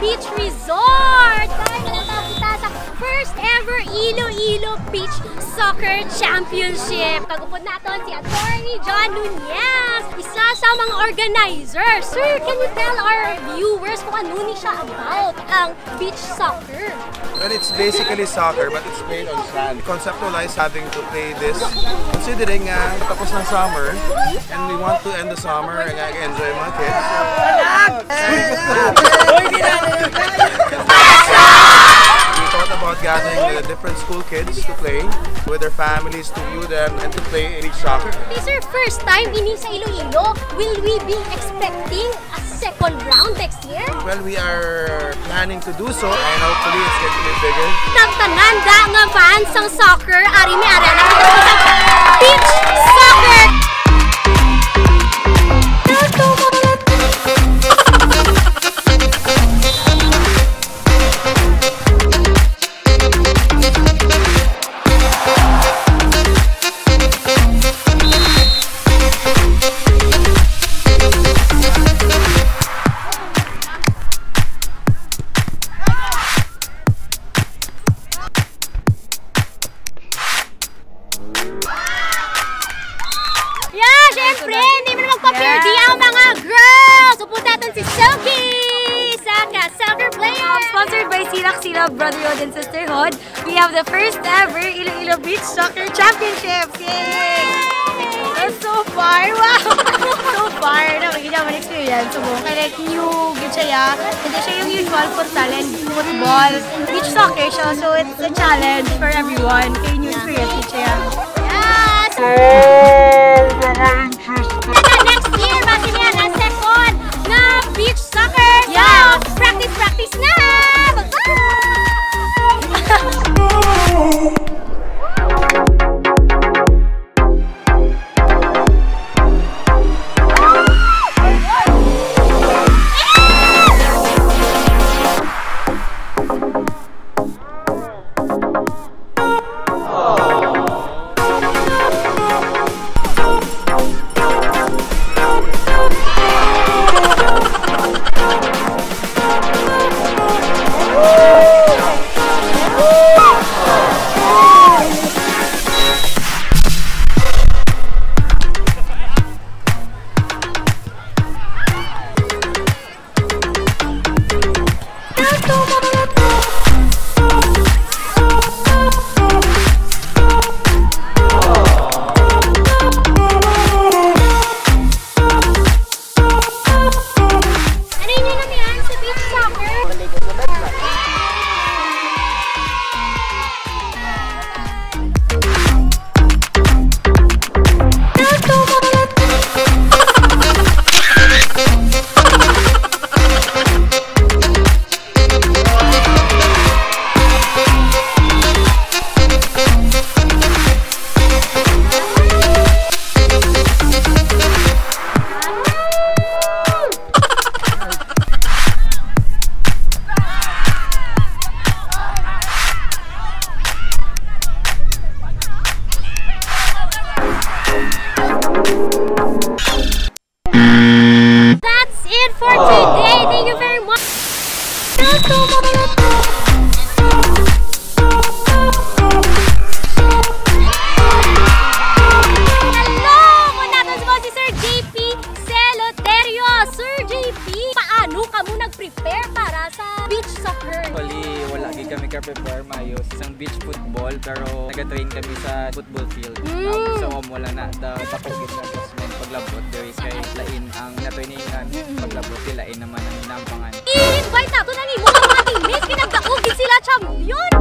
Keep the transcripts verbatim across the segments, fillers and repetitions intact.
Beach Resort! Dahil na lang kita sa first ever Iloilo Beach Soccer Championship. Kag upod naton si Attorney John Nunez, isa sa mga organizer. Sir, can you tell our viewers kung ano ni siya about ang beach soccer? Well, it's basically soccer, but it's played on sand. Conceptualize having to play this, considering nga tapos ng summer, and we want to end the summer and, uh, enjoy mga kids. We thought about gathering the different school kids to play with their families to view them and to play beach soccer. This is your first time ini sa Iloilo. Will we be expecting a second round next year? Well, we are planning to do so, and hopefully it's going to be bigger. Kag tanan da nga fans sang soccer, ari mi, ari na kita sa beach soccer. Yeah, syempre, hindi mo na magpa-P R D ang mga girls. Upod naton si Soki, saka soccer player. Um, sponsored by Silak Silab Brotherhood and Sisterhood. We have the first ever Iloilo Beach Soccer Championships. Yay! And so far, wow! So far, na may ginawa experience. So, kaya, like, new gyud siya, hindi siya yung usual futsal and football. Beach soccer siya, so it's a challenge for everyone. Kaya new experience gyud siya. Yes! Sa next year, basi niya na second nga beach soccer. So, yes, practice, practice na! Bye-bye! Ano yun, ano yan? Sa beach soccer? That's it for today. Thank you very much. Hello! Muna to si Sir J P Celoterio. Sir J P, paano kamo nag-prepare para sa beach soccer? Actually, wala gid kami ka-prepare maayo sa isang beach football, pero nag-train kami sa football field. Mm. Um, so, um, wala na. Da-, dako gid nga adjustment paglabot. There is kay lain ang na-trainingan. Mm-mm. Paglabot, di lain naman ang inampangan. I-invite nato na nimo ang mga teammates. Kinagdaog gid sila, champion!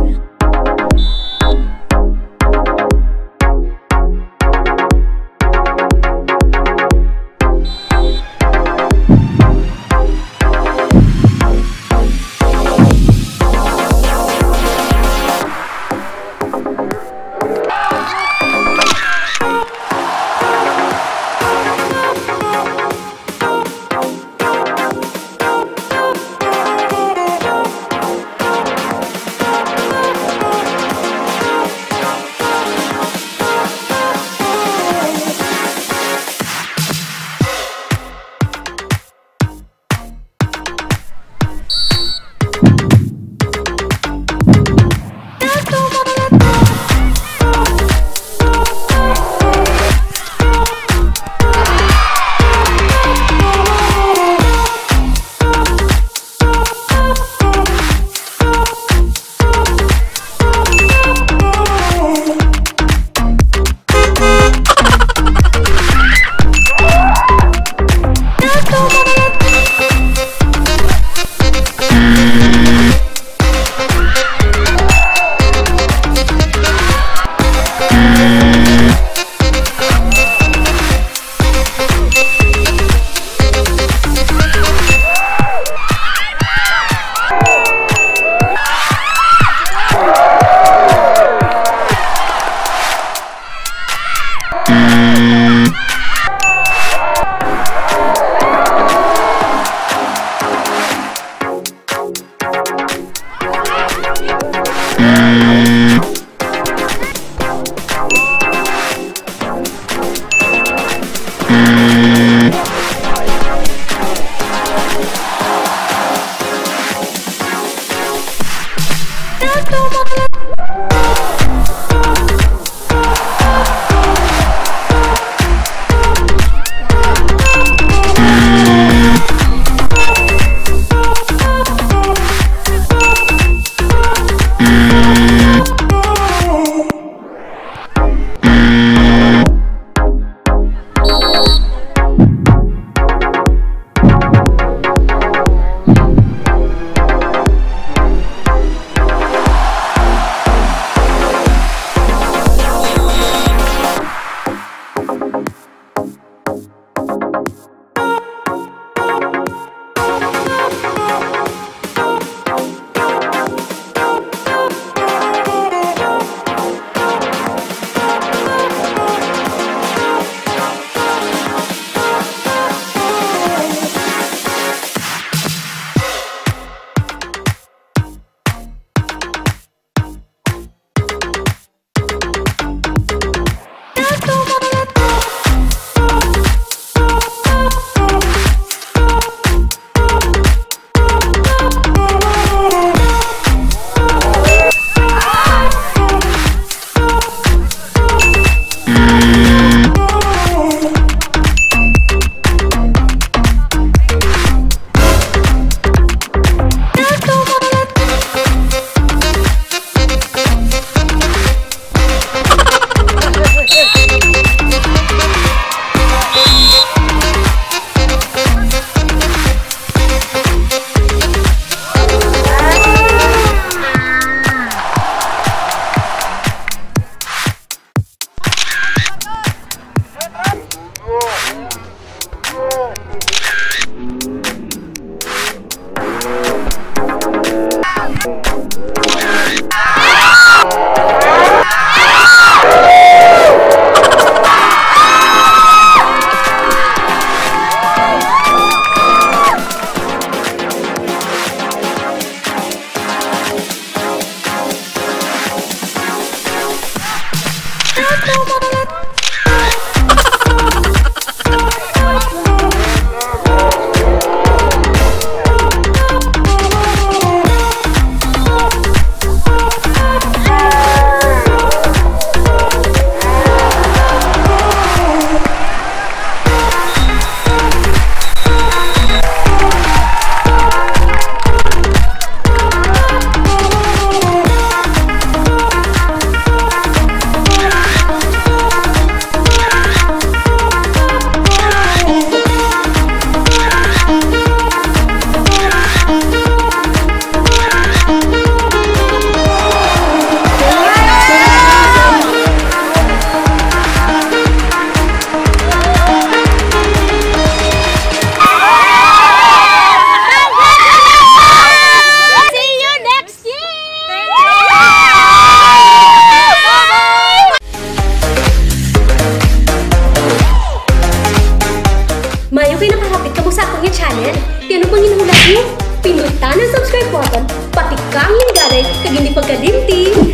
Maayo kay nakahapit kamo sa akon nga channel. Ti ano pang ginhulat niyo? Pindutan ang subscribe button, pati ka ang linggaray, kag hindi pagkalimti.